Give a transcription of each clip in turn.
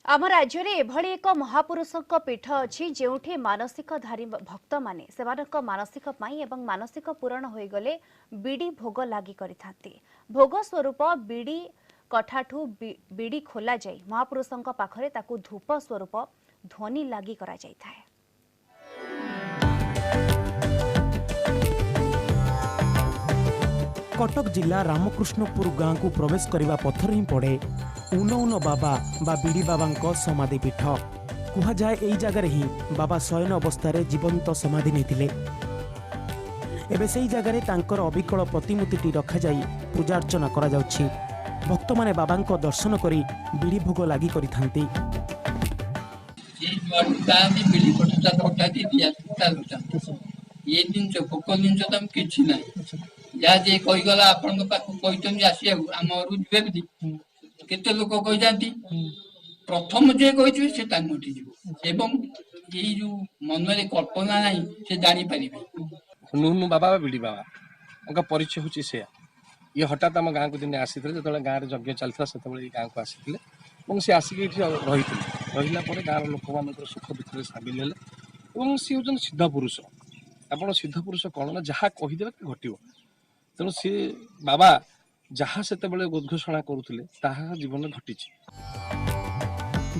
ଆମ ରାଜ୍ୟରେ ଏଭଳି ଏକ ମହାପୁରୁଷଙ୍କ ପୀଠ ଅଛି, ଯେଉଁଠି ମାନସିକଧାରୀ ଭକ୍ତମାନେ ସେମାନଙ୍କ ମାନସିକ ପାଇଁ ଏବଂ ମାନସିକ ପୂରଣ ହୋଇଗଲେ ବିଡ଼ି ଭୋଗ ଲାଗି କରିଥାନ୍ତି। ଭୋଗ ସ୍ୱରୂପ ବିଡ଼ି କଠାଠୁ ବିଡ଼ି ଖୋଲାଯାଇ ମହାପୁରୁଷଙ୍କ ପାଖରେ ତାକୁ ଧୂପ ସ୍ୱରୂପ ଧ୍ୱନି ଲାଗି କରାଯାଇଥାଏ। କଟକ ଜିଲ୍ଲା ରାମକୃଷ୍ଣପୁର ଗାଁକୁ ପ୍ରବେଶ କରିବା ପଥରେ ହିଁ ପଡ଼େ ଉନ ଉନ ବାବା ବା ବିଡ଼ି ବାବାଙ୍କ ସମାଧି ପୀଠ। କୁହାଯାଏ ଏଇ ଜାଗାରେ ହିଁ ବାବା ଶୟନ ଅବସ୍ଥାରେ ଜୀବନ୍ତ ସମାଧି ନେଇଥିଲେ। ଏବେ ସେଇ ଜାଗାରେ ତାଙ୍କର ଅବିକଳ ପ୍ରତିମୂର୍ତ୍ତିଟି ରଖାଯାଇ ପୂଜାର୍ଚ୍ଚନା କରାଯାଉଛି। ଭକ୍ତମାନେ ବାବାଙ୍କ ଦର୍ଶନ କରି ବିଡ଼ି ଭୋଗ ଲାଗି କରିଥାନ୍ତି। ଏ ଜିନିଷ ଭୋକ ଜିନିଷ ତ କିଛି ନାହିଁ। ଯାହା ଯିଏ କହିଗଲା ଆପଣଙ୍କ ପାଖକୁ କହିଛନ୍ତି ଆସିବାକୁ, ଆମ ଘରକୁ ଯିବେ ବୋଲି କେତେ ଲୋକ କହିଯାନ୍ତି। ପ୍ରଥମ ଯିଏ କହିଥିବେ ସେ ତାଙ୍କଠି ଯିବ, ଏବଂ ଏଇ ଯୋଉ ମନରେ କଳ୍ପନା ନାହିଁ ସେ ଜାଣିପାରିବେ। ନୁନୁ ବାବା ବା ବିଡ଼ି ବାବା ତାଙ୍କ ପରିଚୟ ହେଉଛି ସେୟା। ଇଏ ହଠାତ୍ ଆମ ଗାଁକୁ ଦିନେ ଆସିଥିଲେ, ଯେତେବେଳେ ଗାଁରେ ଯଜ୍ଞ ଚାଲିଥିଲା ସେତେବେଳେ ଏଇ ଗାଁକୁ ଆସିଥିଲେ ଏବଂ ସେ ଆସିକି ଏଠି ରହିଥିଲେ। ରହିଲା ପରେ ଗାଁର ଲୋକମାନଙ୍କର ସୁଖ ଦୁଃଖରେ ସାମିଲ ହେଲେ ଏବଂ ସିଏ ହେଉଛନ୍ତି ସିଦ୍ଧ ପୁରୁଷ। ଆପଣ ସିଦ୍ଧ ପୁରୁଷ କ'ଣ ନା ଯାହା କହିଦେବେ ଘଟିବ। ତେଣୁ ସିଏ ବାବା ଯାହା ସେତେବେଳେ ଉଦ୍ଘୋଷଣା କରୁଥିଲେ ତାହା ଜୀବନରେ ଘଟିଛି।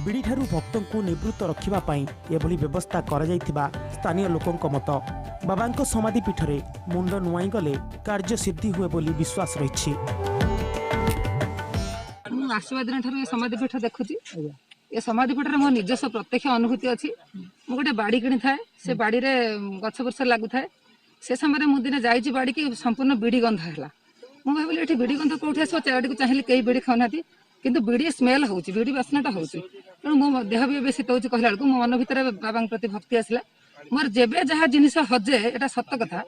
ବିଡ଼ିଠାରୁ ଭକ୍ତଙ୍କୁ ନିବୃତ୍ତ ରଖିବା ପାଇଁ ଏଭଳି ବ୍ୟବସ୍ଥା କରାଯାଇଥିବା ସ୍ଥାନୀୟ ଲୋକଙ୍କ ମତ। ବାବାଙ୍କ ସମାଧି ପୀଠରେ ମୁଣ୍ଡ ନୁଆଇଁ ଗଲେ କାର୍ଯ୍ୟ ସିଦ୍ଧି ହୁଏ ବୋଲି ବିଶ୍ୱାସ ରହିଛି। ମୁଁ ଆସିବା ଦିନଠାରୁ ଏ ସମାଧି ପୀଠ ଦେଖୁଛି। ଏ ସମାଧି ପୀଠରେ ମୋ ନିଜସ୍ୱ ପ୍ରତ୍ୟକ୍ଷ ଅନୁଭୂତି ଅଛି। ମୁଁ ଗୋଟେ ବାଡ଼ି କିଣିଥାଏ, ସେ ବାଡ଼ିରେ ଗଛ ବୃକ୍ଷ ଲାଗୁଥାଏ। ସେ ସମୟରେ ମୁଁ ଦିନେ ଯାଇଛି ବାଡ଼ିକି, ସମ୍ପୂର୍ଣ୍ଣ ବିଡ଼ି ଗନ୍ଧ ହେଲା। ମୁଁ ଭାବିଲି ଏଠି ବିଡ଼ି ଗନ୍ଧ କୋଉଠି ଆସିବ? ଚାରିଆଡ଼କୁ ଚାହିଁଲି କେହି ବିଡ଼ି ଖାଉନାହାନ୍ତି, କିନ୍ତୁ ବିଡ଼ି ସ୍ମେଲ୍ ହେଉଛି, ବିଡ଼ି ବାସ୍ନାଟା ହେଉଛି। ତେଣୁ ମୋ ଦେହ ବି ଏବେ ଶୀତ ହେଉଛି କହିଲା ବେଳକୁ ମୋ ମନ ଭିତରେ ବାବାଙ୍କ ପ୍ରତି ଭକ୍ତି ଆସିଲା। ମୋର ଯେବେ ଯାହା ଜିନିଷ ହଜେ, ଏଇଟା ସତ କଥା,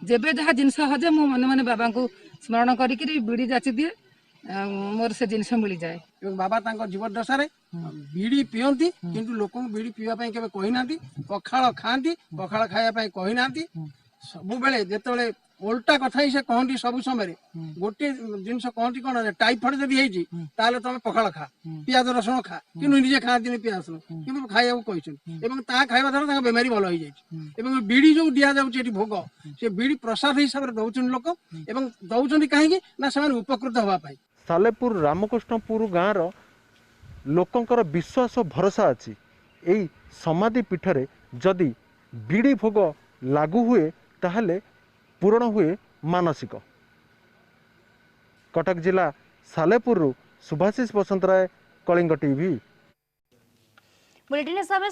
ଯେବେ ଯାହା ଜିନିଷ ହଜେ ମୁଁ ମନେ ମନେ ବାବାଙ୍କୁ ସ୍ମରଣ କରିକିରି ବିଡ଼ି ଯାଚି ଦିଏ, ମୋର ସେ ଜିନିଷ ମିଳିଯାଏ। ଏବଂ ବାବା ତାଙ୍କ ଜୀବଦ୍ଦଶାରେ ବିଡ଼ି ପିଅନ୍ତି, କିନ୍ତୁ ଲୋକଙ୍କୁ ବିଡ଼ି ପିଇବା ପାଇଁ କେବେ କହିନାହାନ୍ତି। ପଖାଳ ଖାଆନ୍ତି, ପଖାଳ ଖାଇବା ପାଇଁ କହିନାହାନ୍ତି। ସବୁବେଳେ ଯେତେବେଳେ ଓଲଟା କଥା ହିଁ ସେ କହନ୍ତି ସବୁ ସମୟରେ। ଗୋଟିଏ ଜିନିଷ କହନ୍ତି କଣ, ଟାଇଫଏଡ ଯଦି ହେଇଛି ତାହେଲେ ତମେ ପଖାଳ ଖା, ପିଆଜ ରସୁଣ ଖା, କିନ୍ତୁ ନିଜେ ଖାଆନ୍ତିନି ପିଆଜ ରସୁଣ, କିନ୍ତୁ ଖାଇବାକୁ କହିଛନ୍ତି ଏବଂ ତାହା ଖାଇବା ଦ୍ୱାରା ତାଙ୍କ ବେମାରୀ ଭଲ ହେଇଯାଇଛି। ଏବଂ ବିଡ଼ି ଯୋଉ ଦିଆଯାଉଛି ଏଠି ଭୋଗ, ସେ ବିଡ଼ି ପ୍ରସାଦ ହିସାବରେ ଦଉଛନ୍ତି ଲୋକ, ଏବଂ ଦଉଛନ୍ତି କାହିଁକି ନା ସେମାନେ ଉପକୃତ ହେବା ପାଇଁ। ସାଲେପୁର ରାମକୃଷ୍ଣପୁର ଗାଁର ଲୋକଙ୍କର ବିଶ୍ୱାସ ଭରସା ଅଛି, ଏଇ ସମାଧି ପୀଠରେ ଯଦି ବିଡ଼ି ଭୋଗ ଲାଗୁ ହୁଏ ତାହେଲେ ପୂରଣ ହୁଏ ମାନସିକ। କଟକ ଜିଲ୍ଲା ସାଲେପୁରରୁ ଶୁଭାଶିଷ ବସନ୍ତରାୟ, କଳିଙ୍ଗ ଟିଭି। ବୁଲେଟିନ୍।